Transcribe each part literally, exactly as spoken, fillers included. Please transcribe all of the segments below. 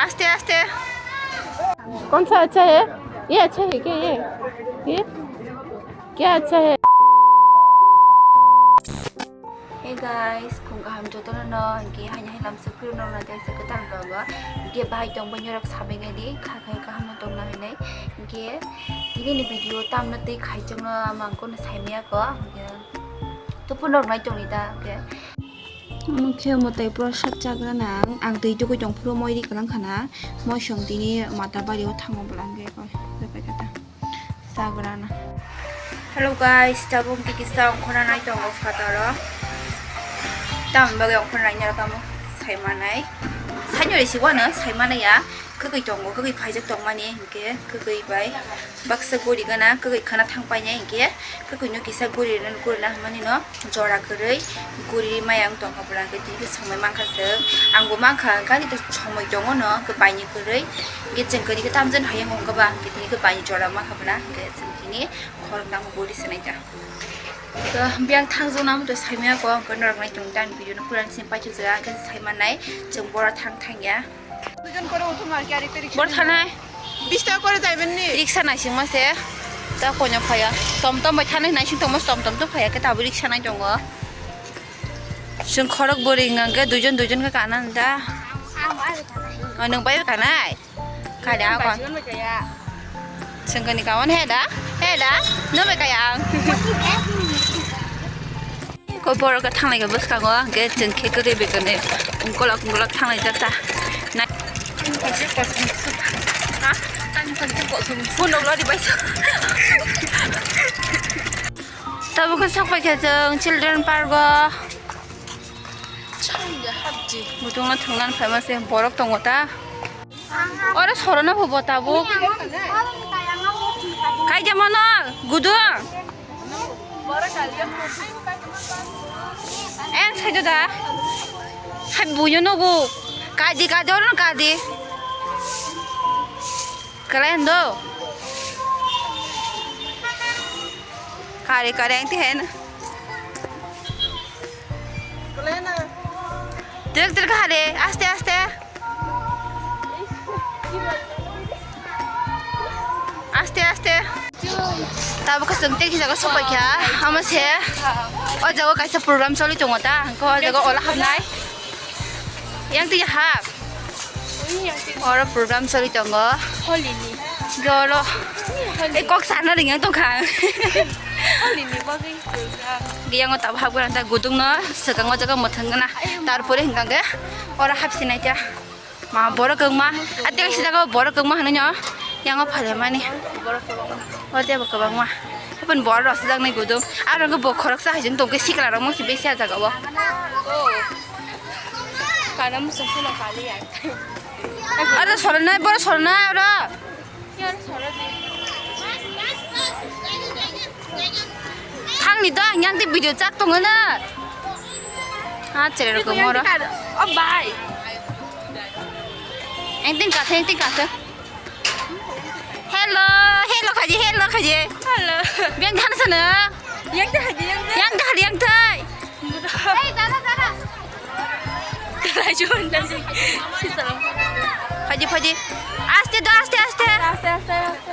Aste, aste. Ye acha hai kya ye? Ye? Kya acha hai? Hey guys, khum kaham jotono no, hwnkhe haini hai lamsa phuru no na tei se kwtal vlog o. Hwnkhe bahai tong bai norok sabai nai di, kha khai kaham no tong na hinwi. Hwnkhe tini ni video tamno tei khaichangno ama ang kono saimaya ko. Hwnkhe tupu norok nai tong ni da, hwnkhe. Omo khe mwtai prosad chagra na ang, ang twi tugui tong phuru moi ri kwlang khana. Moi song tini mata bari o thango bwla hwnkhe koi, koi pai kata. Sagrana. Hello guys, tabuk tiki sa ongkhorna nai tongo phataro. Tamni bagwi ongkhorna nai naro kamo saimanai. Saino risi wano saimanai ya. Kwkwi tongo, kwkwi phaijak tongmani hinkhe kwkwi bai baksa guri gana, kwkwi khana thang painai hinkhe kwkwi no kisa guri rwna, guri rwna hwnmani no. Jora kwrwi guri maya wng tongkha bwla, hwnkhe tini khe somoi mankha chwng. Angbo mankha, gari to somoi tongo no, hwnkhe baini kwrwi. Hwnkhe chwng kwrwi khe tamjani hai wng kha ba, hwnkhe tini khe baini jora mankha bwla, hwnkhe chwng tini khorok nangma guri swnai ta. To biyang thangjak nang to saimaya ko, hwnkhe norok nai tong ta ani video no pura simi paithak jora, hwnkhe saimanai chwng bora thang thang ya. দুজন করে উঠুন আর কি, আরেকটা রিকশা Bor নিয়ে। Thanai. বিশ টাকা করে যাইবেন নি? Riksa naisingma se. Ta kono phaya. Tom tom bai thanai naising tongma tom tom to phaya ke tabu riksa nai tongo. Chwng khorok bwrwi hwnkha hwnkhe duijon duijon khe kana da. Ang bai thanai. O nwng bai thanai. Kali a kon. Bai thanai. Chwng kani kawan he da? He da? No bai kaya ang. Ko borok thanglaikha bwskango, hwnkhe chwng khe kwrwi bai kwnwi ungkolok ungkolok thanglaijak ta. Na- Phunuk lori bai sa. Tabuk khe sok paikha chwng children park o. Butungno thwngna phaima se borok tongo ta. Oro sorona bo tabuk. Kaijak mano gudung. Eng saida da. Hai buino nugu. Kadi kadi oro kadi. Kalian do. Kari kari eng tihen. Tirek tirek hari, aste aste. Aste aste. Tabuk khe chwng tei kisa khe sopai kha, omo se. O jaga kaisa program choli tongo ta, hwnkhe o jaga ola habnai. Yang twi hap. Oro program choli tongo. Holi ni. Oro. Holi. E kok sana ring yang tongkha. Holi ni bagwi program. Yang o tabuk hap gana ta gudung no, swkang o jaga mwthang gana. Tarpore hwnkha khe oro hap sinai ta. Ma borok kwbangma, ateng sida go borok kwbangma hwnwi no, yango phalemani. Borok kwbangma. O tei bo kwbangma. Hapon borok rok sijak nai gudung. Aro bo khoroksa hai jeng tongkhe sikla rok mungsi besi ah jaga o. Kana musa phano kali ya. Aro soronai, borok soronai oro. Thangni do ang yang tei video chak tongo na. Ha chere rok moro. Oh bai. Engtin kathe, engtin kathe. Hello, hello khaji, hello khaji. Hello. Beng thana sana. Yang tei haji, yang tei. Yang tei haji, yang tei. Hey, dada, dada. Phaji, phaji. Aste do, aste, aste. Aste, aste, aste.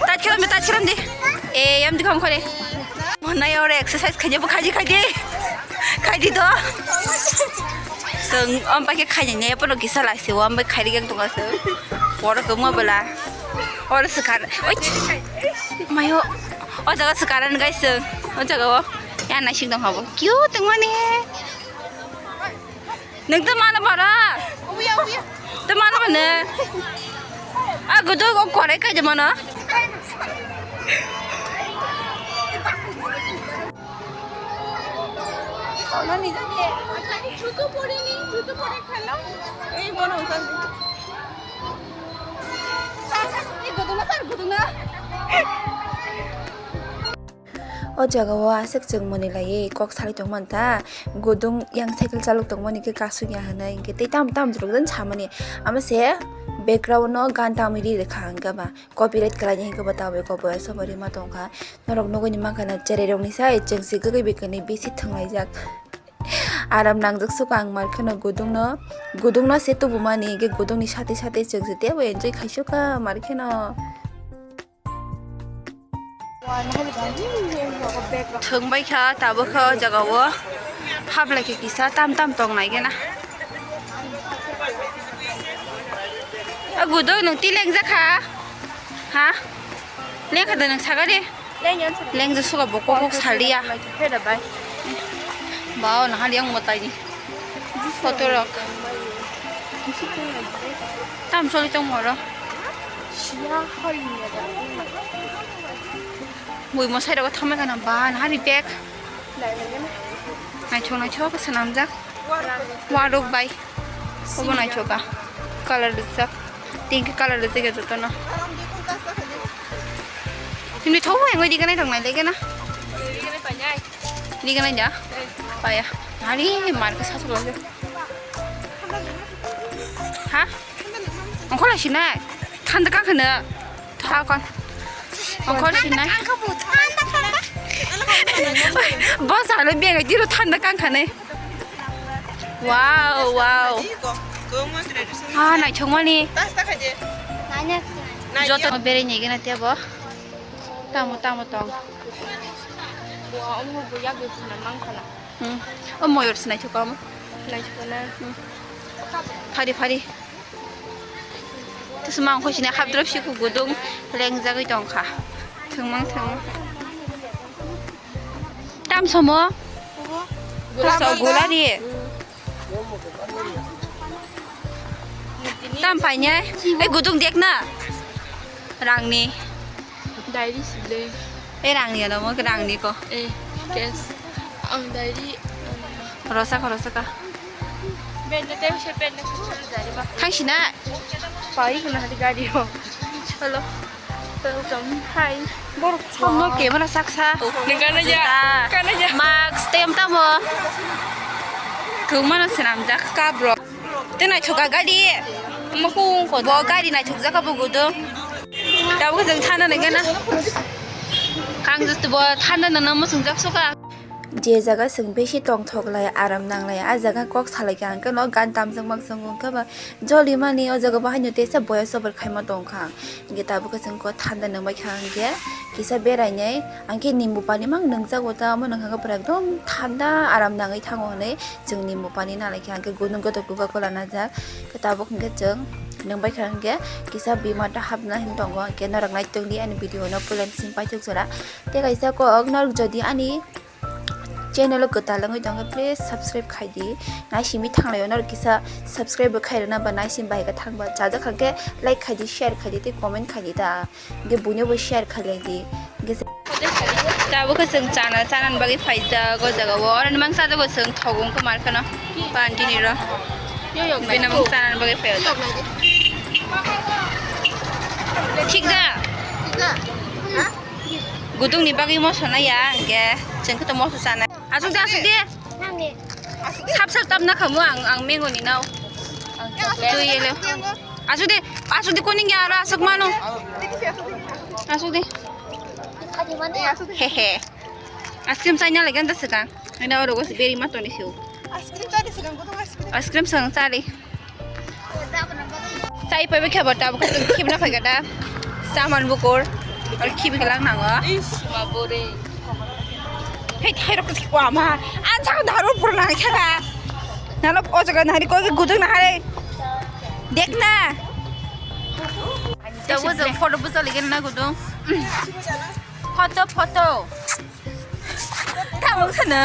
Touch khalam di, touch khalam di. E, yam di kham khore. Monai ore exercise khaje bo khaji, khaji. Khaji do. Seng, om pakai khaji ne, pono kisa lai se, om bai khairi gang tonga se. Poro kemo bela. Oro sekar. Oi. Mayo. O jaga sekaran guys. O jaga o. Ya naising dong habo. Cute tongmani. Nung to mano bara. To mano mane. A gudu o kore kai de mano. Ono nijani. Juto pore ni, juto pore khelo. Ei bono utan. Ei gudu na sar gudu na. O jaga o aswk chwng mwnwi laiwi kok salai tongmani ta, gudung yang cycle chalok tongmani khe kasuk ya hwnwi, hwnkhe tei tamo tamo rwgwk samani, amo se Background no gan tamwi ri rwkha hwnkhe ba copyright khlainai hwnkhe ba tabuk o boya sobo rima tongkha. Norok nugwi mankha na cherai rokni sai chwngse kwgwi bai kwrwi bisi thwnglaijak. Aram nangjak suka ang mar kheno gudungno, gudungno se tubumani hwnkhe gudungni sate sate chwngse teibo enjoy khaisukha mar kheno. Thwngbai kha tabuk khe o jaga o hablai khe kisa tam tam tong nai gana. A gudung nwng twi lengjak kha? Ha? Lengkha de nwng sagari? Lengjak suka bo kok kok saliya. Ba o nahar yang mwtai ni. Photo rok. Tam choli tong moro. Bui mo side o thamai kana ba nahari bag. Naithok naithok khe swnamjak. Warok bai. Obo naithoka. Color rijak. Pink color rijak ya jotono. Himni thobo yang oi diganai tong nai legena. Diganai da. Paya. Hari mar khe sasok lagi. Ha? Ongkho lai sinai. Thanda kang khana. Tha kon. Ongkho sinai. Bo salo beng ai tiro thanda kang khane. Wow, wow. Ah, naithok mani. Joto berai ni gana tebo. Tamo, tamo tong. Bo omo bo yak yak sina mang khala. Hmm. O moyor sinai thok omo. Naithok na. Hmm. Phari, phari. Tusma ang khosina hapdrop si ku gudung lengjagwi tongkha. Thwngmang thwngmang. Tam somo? Gula. Tam so gula ri. Tam paine? Eh, gudung dek na? Rangni. Diary silei. Eh, rangni ano mo rangni ko. Eh, cash. Ang diary. Rosaka, rosaka. Benda tei se benda se diary ba. Thang sina. Pai kuna hadi gari ho. Chalo. Welcome. Hi. Borok samno camera saksa. Nang kana ja. Juta. Kana ja. Mask tem tamo. Kung mano senam jak ka bro. Te naithoka gari. Mokung ko. Bo gari naithok jaka bo gudo. Tabuk jeng thana nang gana. Kang just bo thana nang nang mo sung jak suka. Je jaga chwng bisi tongthok lai, aram nang lai, a jaga kok salai kha, hwnkhe no gan tamjak makjak wngkha ba joli mani, o jaga bo haino teisa boya sobar khaima tongkha. Hwnkhe tabuk khe chwng kok thanda nang bai kha, hwnkhe kisa berainai, hwnkhe nimbu pani mang nungjago ta, omo nungkha khe pura ekdom thanda aram nangwi thango hwnwi chwng nimbu pani nalaikha, hwnkhe gwnung goto Coca Cola najak, hwnkhe tabuk hwnkhe chwng nung bai kha, hwnkhe kisa bimata hapna hin tongo, hwnkhe norok naitongdi ani video no puila simi paithak jora. Tei kaisa kok norok jodi ani channel o kwtal wngwi tongkhe, please subscribe khai di. Naisimi thanglaio norok kisa subscribe bo khai rwna ba naisimi bai khe thangba chajak kha khe like khai di, share khai di tei comment khai di ta. Hwnkhe buino bo share khai lai di. Hwnkhe se tabuk khe chwng chana, chanani bagwi phaijak o jaga o. Oro ni mang chajago chwng thogo wngkha mar kheno. Bini ro. Bini mang chanani bagwi phaio. Thik da? Gudungni bagwi moso nai ya, hwnkhe chwng khe to moso chanai. Asuk de, asuk de. Sap sap tap na khamu ang, ang mango ni nao. Twi yelo. Asuk de, asuk de koning ya aro asuk mano. Asuk de. Hehe. Ice cream chaina lagi anda sekang. Ina oro gos beri mato ni siu. Ice cream chari sekang, gudung ice cream. Ice cream sang chari. Chai pai bai khe bo tabuk khe chwng khibna phai kha da. Saman bukur. Ar khibi khe lang nango. Ish, ma bore. Hei, thai rok khe kwa ma. An chak daru pur nang kha da. Nalo o jaga nari ko gudung na hai. Dek na. Tabuk jeng photo busa lagi na gudung. Photo, photo. Tamo sana.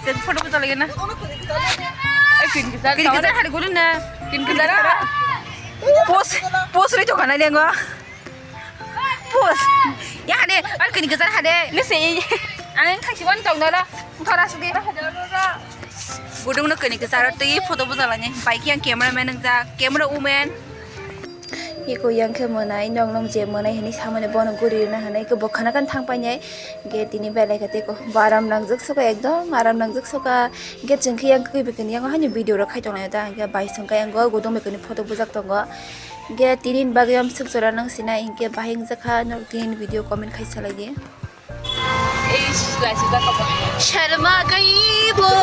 Sen photo ko tolagena. Kin kisa hari guru na. Kin kisa. Pos, pos ri to kana lengo. Pos. Ya hade, ar kin kisa hade. Lese. Ang thang siwan tong dala. Thora sudi. Gudung no kini kisa ro twi photo bujalani. Bai ki ang camera man nang ja, camera woman. Eko yang khe mwnai, nong nong je mwnai hinwi samani bono guri rwna hinwi eko bo khana kan thang painai. Ge tini belai khe tei ko bo aram nangjak soka, ekdom aram nangjak soka. Ge chwng khe yang khe bai kani yang hani video rok khai tonglai ta, hingke bai song khe yang go godong bai kani photo bujak tongo. Ge tini bagwi am suk chora nang sinai, hingke bahai wngjakha, nok tini video comment khai salai di. Sharma gayi bo.